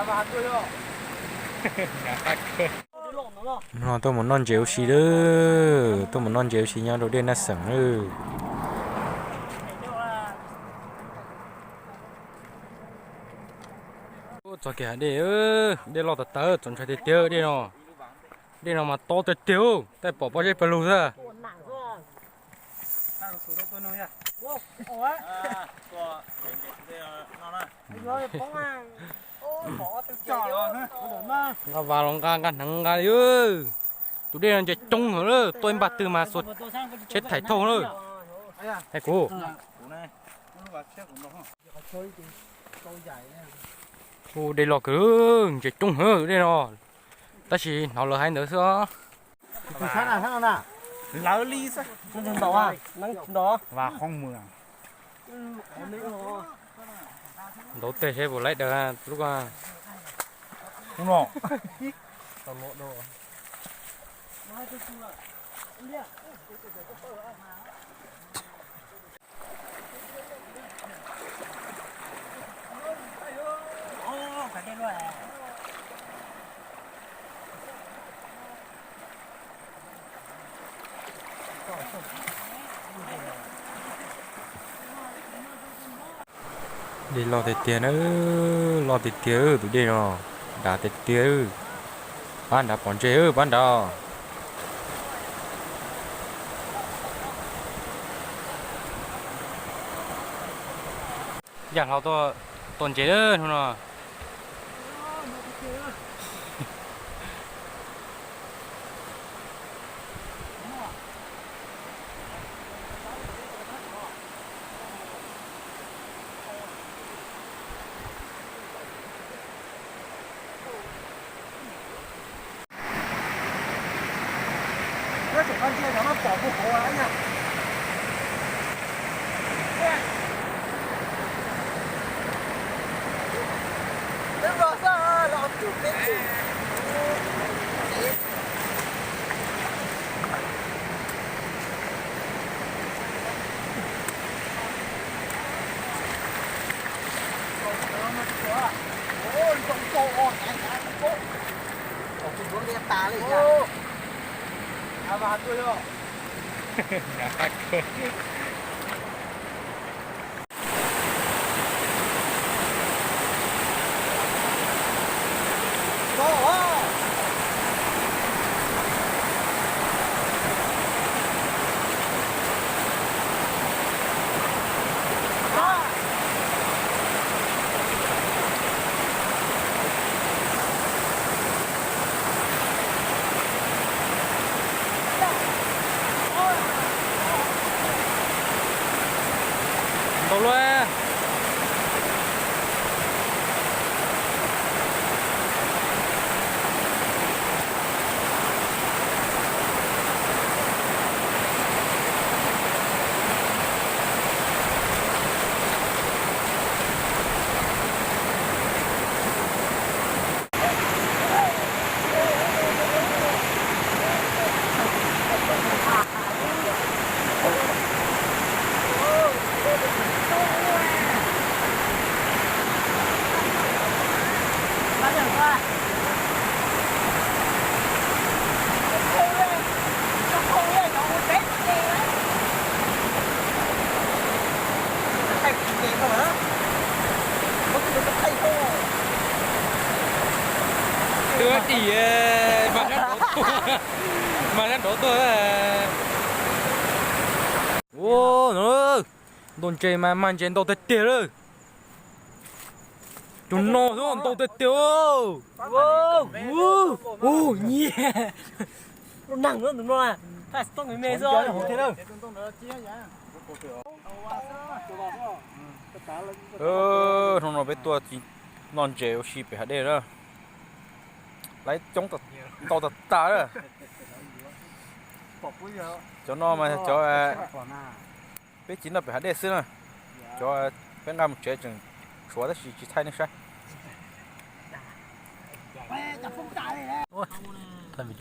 No tuaj mus noj ntses ua si lawm, tuaj mus noj ntses ua si nyob rau dej Naj Xeem lawm. Txog kiag dej, dej loj tas tas, txaus ntshai tiag tiag dej no. Dej no mas tob tiag tiag, tej pom pob zeb pawg lug xwb. Nqa vas los nqa, nqa hneev nqa li. Tus dej no ntses coob heev lawm, tuaj ib npaj twg mas xuas tsheb thaij thauj lawm. Hais kuv, hu dej loj kawg, ntses coob heev dej no, tab sis hnov lawv hais ntawd xwb os. Lawv li xwb. Ntaus tej seb puas laib daws lub. Dej loj tiag tiag na, loj tiag tiag tus dej no, dav tiag tiag. Pab nrad pom ntses, pab nrad. Yaj hlau tuaj tua ntses hnub no. Ntau lawm. Twb dim, mas sab nraud tuaj, mas sab nraud tuaj. Ua, ntau ntses mas mag ntses ntau tiag tiag lawm. Tus no xwb ntau tiag tiag. Ua, nyiam. Lub neej tus no, thaj toj me me xwb. Hnub no peb tuaj noj ntses ua si pem hav dej na. Lawv coob ntau tas tas na. Cov no mas cov peb tsis noj pem hav dej xwb na. Cov peb nqa mus tsev tseem tshuav tab sis tsis thaij nej saib. Thaij me